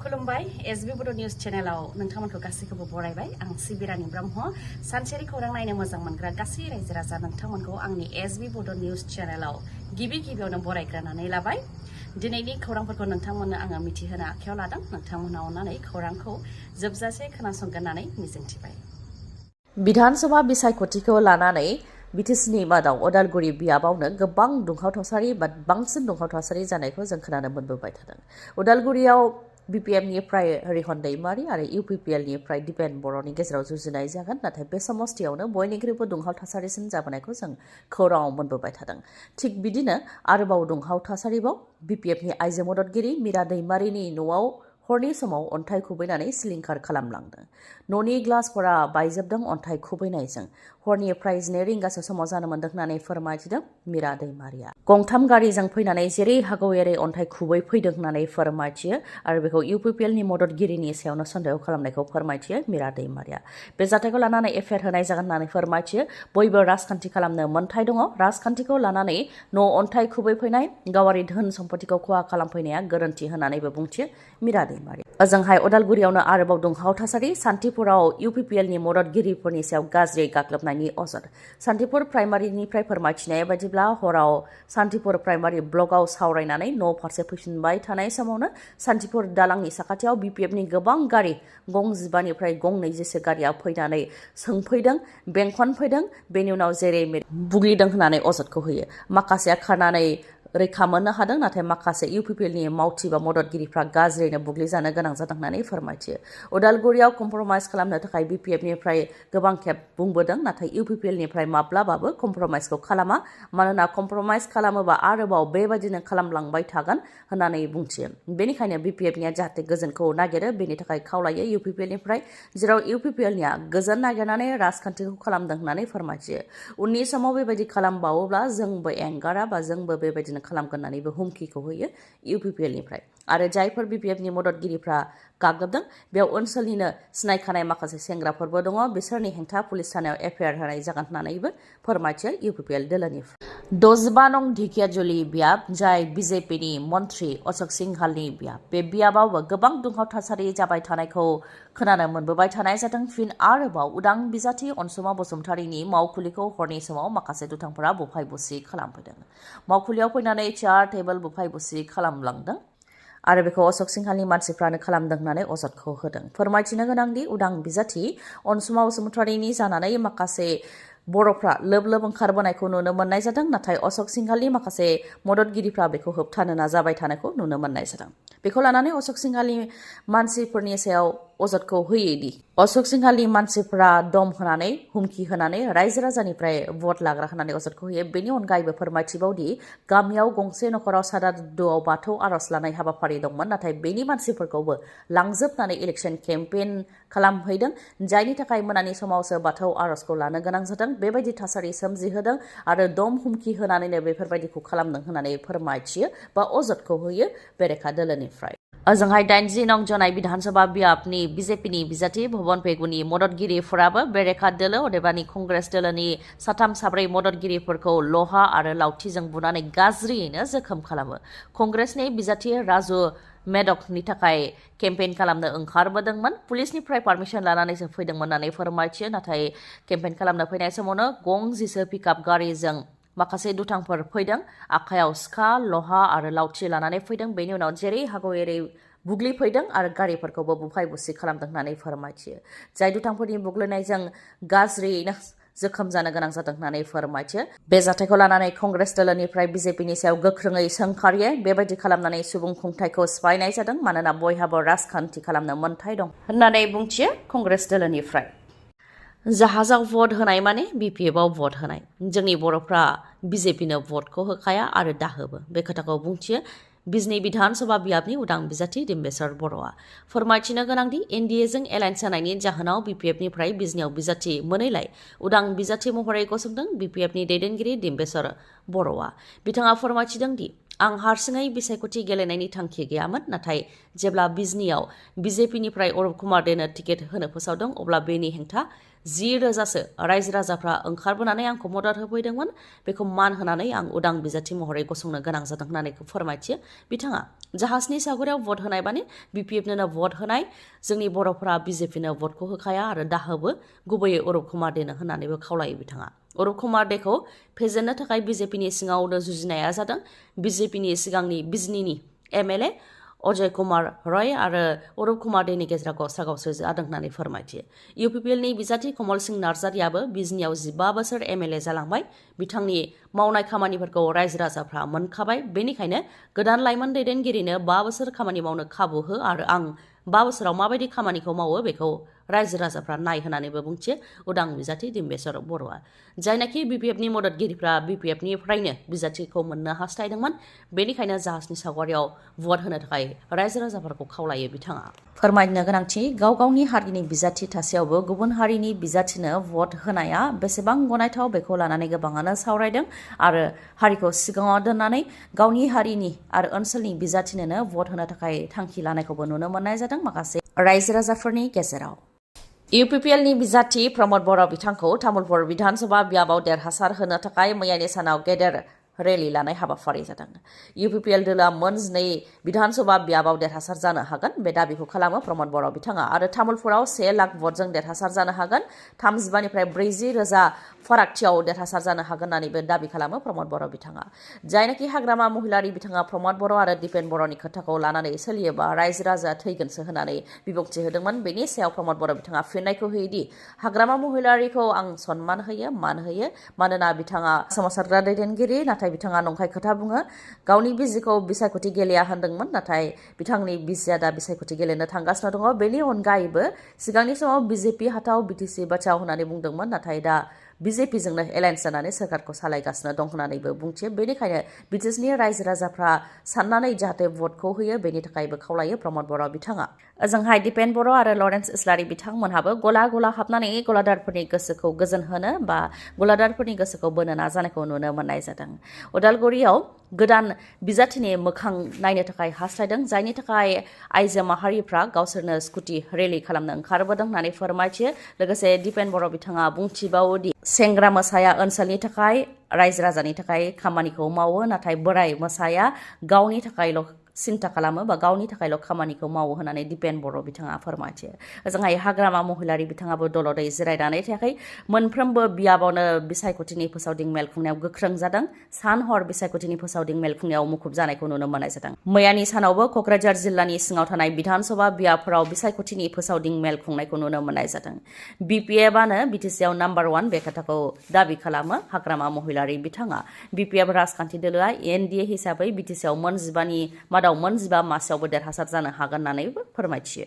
खुलुमबाय एसबी बड' निउज चेनेलाव नोंथांमोनखौ गासैखौबो बरायबाय आं सिबिरानि ब्रह्म सानसेनि खौरां नायनो मोजां मोनग्रा गासै रायजो राजा नोंथांमोनखौ आंनि एसबी बड' निउज चेनेलाव गिबियावनो बरायग्रोनानै लाबाय दिनैनि खौरांफोरखौ नोंथांमोननो आङो मिथिहोनो आखायाव लादों नोंथांमोना अननानै खौरांखौ जोबजासे खोनासंगोन होननानै मिजिंथिबाय विधानसभा बिसायख'थिखौ लानानै बिटिसिनि मादाव उदालगुरि बियाबावनो गोबां दुंहाव थासारि बा बांसिन दुंहाव थासारि जानायखौ जों खोनानो मोनबोबाय थादों। उदालगुरियाव BPFनिफ्राय रिहन दैमारि आरो UPPLनिफ्राय दिपेन बर'नि गेजेराव जुजिनाय जागोन नाथाय बे समस्थियावनो बयनिख्रुइबो दुंहाव थासारिसिम जाबोनायखौ जों खौराङाव मोनबोबाय थादों। थिग बिदिनो आरोबाव दुंहाव थासारिबाव BPFनि आइजो मददगिरि मीरा दैमारिनि न'आव हरनि समाव अन्थाइ खुबैनानै सिलिंखार खालामलांदों। न'नि ग्लासफोरा बायजोबदों अन्थाइ खुबैनायजों। हरनिफ्राय 2 रिंगासो समाव जानो मोन्दों होननानै फोरमायथिदों मीरा दैमारिया। गंथाम गारिजों फैनानै जेरै हागौ एरै अन्थाइ खुबै फैदों होननानै फोरमायथियो आरो बेखौ UPPLनि मददगिरिनि सायावनो सन्देह खालामनायखौ फोरमायथियो मीरा दैमारिया। बे जाथायखौ लानानै एफआइआर होनाय जागोन होननानै फोरमायथियो। बयबो राजखान्थि खालामनो मोन्थाय दङ। राजखान्थिखौ लानानै न' अन्थाइ खुबैफैनाय गावारि धोन सम्पतिखौ खहा खालामफैनाया गोरोन्थि होननानैबो बुंथियो मीरा दैमारि। ओजोंहाय उदालगुरियावनो आरोबाव दुंहाव थासारि सान्थिपुराव UPPLनि मददगिरिफोरनि सायाव गाज्रि गाग्लोबनायनि अजद। सान्थिपुर प्राइमारिनिफ्राय फोरमायथिनाय बायदिब्ला हराव सान्थिपुर प्राइमारि ब्लकआव सावरायनानै न' फारसे फैफिनबाय थानाय समावनो सान्थिपुर दालांनि साखाथियाव BPFनि गोबां गारि गं 15निफ्राय गं 20सो गारिया फैनानै सोंफैदों बेंखनफैदों बेनि उनाव जेरै बुग्लिदों होननानै अजदखौ होयो। माखासेया खारनानै रैखा मोननो हादों नाथाय माखासे UPPLनि मावथि बा मददगिरिफ्रा गाज्रियैनो बुग्लिजानो गोनां जादों होननानै फोरमायथियो। उदालगुरियाव कमप्रमाइज खालामनो थाखाय BPFनिफ्राय गोबां खेब बुंबोदों नाथाय UPPLनिफ्राय माब्लाबाबो कमप्रमाइजखौ खालामा मानोना कमप्रमाइज खालामोबा आरोबाव बेबायदिनो खालामलांबाय थागोन होननानै बुंथियो। बेनिखायनो BPFनिया जाहाथे गोजोनखौ नागिरो बेनि थाखाय खावलायो UPPLनिफ्राय जेराव UPPLनिया गोजोन नागिरनानै राजखान्थिखौ खालामदों होननानै फोरमायथियो। उननि समाव बेबायदि खालामबावोब्ला जोंबो एंगारा बा जोंबो बेबायदिनो खालामगोन होननानैबो हुमखिखौ होयो UPPLनिफ्राय। आरो जायफोर BPFनि मददगिरिफ्रा गाग्लोबदों बेयाव ओनसोलनिनो सिनायखानाय माखासे सेंग्राफोरबो दङ बिसोरनि हेंथा पुलिस थानायाव एफआइआर होनाय जागोन होननानैबो फोरमायथियो UPPL दोलोनिफ्राय। 65 नं ढेकियाजुलि बियाब जाय BJPनि मन्त्रि अशोक सिंहालनि बियाब बे बियाबावबो गोबां दुंहाव थासारि जाबाय थानायखौ खोनानो मोनबोबाय थानाय जादों। फिन आरोबाव उदां बिजाथि अनसुमा बसुमतारीनि मावखुलिखौ हरनि समाव माखासे दुथांफोरा बुफाय बुसि खालामफैदों। मावखुलियाव फैनानै चेयार टेबोल बुफाय बुसि खालामलांदों आरो बेखौ अशोक सिंहालनि मानसिफ्रानो खालामदों होननानै अजदखौ होदों। फोरमायथिनो गोनांदि उदां बिजाथि अनसुमा बसुमतारीनि जानानै माखासे बर'फ्रा लोब लोब ओंखारबोनायखौ नुनो मोननाय जादों नाथाय अशोक सिंहालनि माखासे मददगिरिफ्रा बेखौ होबथानो नाजाबाय थानायखौ नुनो मोननाय जादों। बेखौ लानानै अशोक सिंहालनि मानसिफोरनि सायाव अजदखौ होयोदि अशोक सिंहालनि मानसिफोरा दम होनानै हुमखि होनानै रायजो राजानिफ्राय भट लाग्रा होनानै अजदखौ होयो। बेनि अनगायैबो फोरमायथिबावदि गामियाव गंसे नखराव सारादुआव बाथौ आर'ज लानाय हाबाफारि दंमोन नाथाय बेनि मानसिफोरखौबो लांजोबनानै इलेक्सन केम्पेइन खालामहैदों जायनि थाखाय मोनानि समावसो बाथौ आर'जखौ लानो गोनां जादों। बेबायदि थासारि सोमजिहोदों आरो दम हुमखि होनानैनो बेफोरबायदिखौ खालामदों होननानै फोरमायथियो बा अजदखौ होयो बेरेखा दोलोनिफ्राय। ओजोंहाय 80 नं जनाय विधानसभा बियाबनि BJPनि बिजाथि भबन पेगुनि मददगिरिफोराबो बेरेखा दोलो अदेबानि कंग्रेस दोलोनि 3-4 मददगिरिफोरखौ लहा आरो लावथिजों बुनानै गाज्रियैनो जोखोम खालामो। कंग्रेसनि बिजाथि राजु मेदकनि थाखाय केम्पेइन खालामनो ओंखारबोदोंमोन। पुलिसनिफ्राय पारमिसन लानानैसो फैदोंमोन होननानै फोरमायथियो नाथाय केम्पेइन खालामनो फैनाय समावनो गं 10 पिकआप गारिजों माखासे दुथांफोर फैदों आखायाव सिखा लहा आरो लावथि लानानै फैदों बेनि उनाव जेरै हागौ एरै बुग्लिफैदों आरो गारिफोरखौबो बुफाय बुसि खालामदों होननानै फोरमायथियो। जाय दुथांफोरनि बुग्लिनायजों गाज्रियैनो जोखोम जानो गोनां जादों होननानै फोरमायथियो। बे जाथायखौ लानानै कंग्रेस दोलोनिफ्राय BJPनि सायाव गोख्रोङै सोंखारियो। बेबायदि खालामनानै सुबुं खुंथायखौ सिफायनाय जादों मानोना बयहाबो राजखान्थि खालामनो मोन्थाय दं होननानै बुंथियो कंग्रेस दोलोनिफ्राय। जाहाजाव भट होनाय माने BPFआव भट होनाय। जोंनि बर'फ्रा BJPनो भटखौ होखाया आरो दाहोबो बे खोथाखौ बुंथियो बिजनी विधानसभा बियाबनि उदां बिजाथि डिम्बेश्वर बर'आ। फोरमायथिनो गोनांदि NDAजों एलायन्स जानायनि जाहोनाव BPFनिफ्राय बिजनीयाव बिजाथि मोनैलाय उदां बिजाथि महरै गसंदों BPFनि दैदेनगिरि डिम्बेश्वर बर'आ। बिथाङा फोरमायथिदों दि आं हारसिङै बिसायख'थि गेलेनायनि थांखि गैयामोन नाथाय जेब्ला बिजनीआव BJPनिफ्राय अरुप कुमार देनो टिकेट होनो फोसावदों अब्ला बेनि हेंथा 10,000सो रायजो राजाफ्रा ओंखारबोनानै आंखौ मदद होफैदोंमोन बेखौ मान होनानै आं उदां बिजाथि महरै गसंनो गोनां जादों होननानै फोरमायथियो बिथाङा जाहाजनि सागुरायाव भट होनाय माने BPFनो भट होनाय जोंनि बर'फोरा BJPनो भटखौ होखाया आरो दाहोबो गुबैयै अरुप कुमार देनो होननानैबो खावलायो बिथाङा अरुप कुमार देखौ फेजेननो थाखाय BJPनि सिङावनो जुजिनाया जादों BJPनि सिगांनि बिजनीनि MLA अजय कुमार रय आरो अरुप कुमार देनि गेजेराव गावस्रा-गावस्रि जादों होननानै फोरमायथियो UPPLनि बिजाथि कमल सिंह नार्जारियाबो बिजनीआव 15 बोसोर MLA जालांबाय बिथांनि मावनाय खामानिफोरखौ रायजो राजाफ्रा मोनखाबाय बेनिखायनो गोदान लाइमोन दैदेनगिरिनो 5 बोसोर खामानि मावनो खाबु हो आरो आं 5 बोसोराव माबायदि खामानिखौ मावो बेखौ रायजो राजाफ्रा नाय होननानैबो बुंथियो उदां बिजाथि दिम्बेश्वर बर'आ जायनाखि BPFनि मददगिरिफ्रा BPFनिफ्रायनो बिजाथिखौ मोननो हास्थायदोंमोन बेनिखायनो जाहाजनि सावगारियाव भट होनो थाखाय रायजो राजाफोरखौ खावलायो बिथाङा फोरमायनो गोनांथि गाव गावनि हारिनि बिजाथि थासेयावबो गुबुन हारिनि बिजाथिनो भट होनाया बेसेबां गनायथाव बेखौ लानानै गोबाङानो सावरायदों आरो हारिखौ सिगाङाव दोननानै गावनि हारिनि आरो ओनसोलनि बिजाथिनोनो भट होनो थाखाय थांखि लानायखौबो नुनो मोननाय जादों माखासे रायजो राजाफोरनि गेजेराव UPPLनि बिजाथि प्रमद बर' बिथांखौ तामुलपुर विधानसभा बियाबाव देरहासार होनो थाखाय मैयानि सानाव गेदेर रेली लानाय हाबाफारि जादों UPPL दोलोआ मोन 2 विधानसभा बियाबाव देरहासार जानो हागोन बे दाबिखौ खालामो प्रमद बर' बिथाङा आरो तामुलपुराव 1 लाख भटजों देरहासार जानो हागोन 35 निफ्राय 40,000 फारागथियाव देरहासार जानो हागोन होननानैबो दाबि खालामो प्रमद बर' बिथाङा जायनाखि हाग्रामा महिलारि बिथाङा प्रमद बर' आरो दिपेन बर'नि खोथाखौ लानानै सोलियोबा रायजो राजा थैगोनसो होननानै बिबुंथि होदोंमोन बेनि सायाव प्रमद बर' बिथाङा फिननायखौ होयोदि हाग्रामा महिलारिखौ आं सन्मान होयो मान होयो मानोना बिथाङा समाजसारग्रा दैदेनगिरि नाथाय बिथाङा नंखाय खोथा बुङो गावनि बिसिखौ बिसायख'थि गेलेया होनदोंमोन नाथाय बिथांनि बिसिया दा बिसायख'थि गेलेनो थांगासिनो दङ बेनि अनगायैबो सिगांनि समाव BJP हाथाव BTC बाचाव होननानै बुंदोंमोन नाथाय दा BJPजोंनो एलायन्स जानानै सोरखारखौ सालायगासिनो दं होननानैबो बुंथियो बेनिखायनो BTCनि रायजो राजाफ्रा साननानै जाहाथे भटखौ होयो बेनि थाखायबो खावलायो प्रमद बर' बिथाङा ओजोंहाय दिपेन बर' आरो लरेन्स इस्लारि बिथांमोनहाबो गला गला हाबनानै गलादारफोरनि गोसोखौ गोजोन होनो बा गलादारफोरनि गोसोखौ बोनो नाजानायखौ नुनो मोननाय जादों उदालगुरियाव गोदान बिजाथिनि मोखां नायनो थाखाय हास्थायदों जायनि थाखाय आइजो माहारिफ्रा गावसोरनो स्कुटि रेली खालामनो ओंखारबोदों होननानै फोरमायथियो लोगोसे दिपेन बर' बिथाङा बुंथिबावोदि सेंग्रा मोसाया ओनसोलनि थाखाय रायजो राजानि थाखाय खामानिखौ मावो नाथाय बोराय मोसाया गावनि थाखायल' सिन्था खालामो बा गावनि थाखायल' खामानिखौ मावो होननानै दिपेन बर' बिथाङा फोरमायथियो ओजोंहाय हाग्रामा महिलारि बिथाङाबो दलदै जिरायनानै थायाखै मोनफ्रोमबो बियाबावनो बिसायख'थिनि फोसावदिं मेल खुंनायाव गोख्रों जादों सान हर बिसायख'थिनि फोसावदिं मेल खुंनायाव मुखुब जानायखौ नुनो मोननाय जादों मैयानि सानावबो क'क्राझार जिल्लानि सिङाव थानाय बिधानसभा बियाबफोराव बिसायख'थिनि फोसावदिं मेल खुंनायखौ नुनो मोननाय जादों BPFआनो BTCआव नाम्बार 1 बे खोथाखौ दाबि खालामो हाग्रामा महिलारि बिथाङा BPF राजखान्थि दोलोआ NDA हिसाबै BTCआव मोन 15नि मादाव मोन 15 मासियावबो देरहासार जानो हागोन होननानैबो फोरमायथियो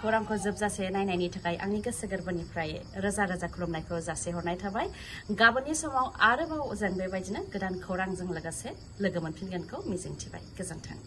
खौरांखौ जोबजासे नायनायनि थाखाय आंनि गोसो गोरबोनिफ्राय रोजा रोजा खुलुमनायखौ जासिहरनाय थाबाय गाबोननि समाव आरोबाव जों बेबायदिनो गोदान खौरांजों लोगोसे लोगो मोनफिनगोनखौ मिजिंथिबाय गोजोन्थों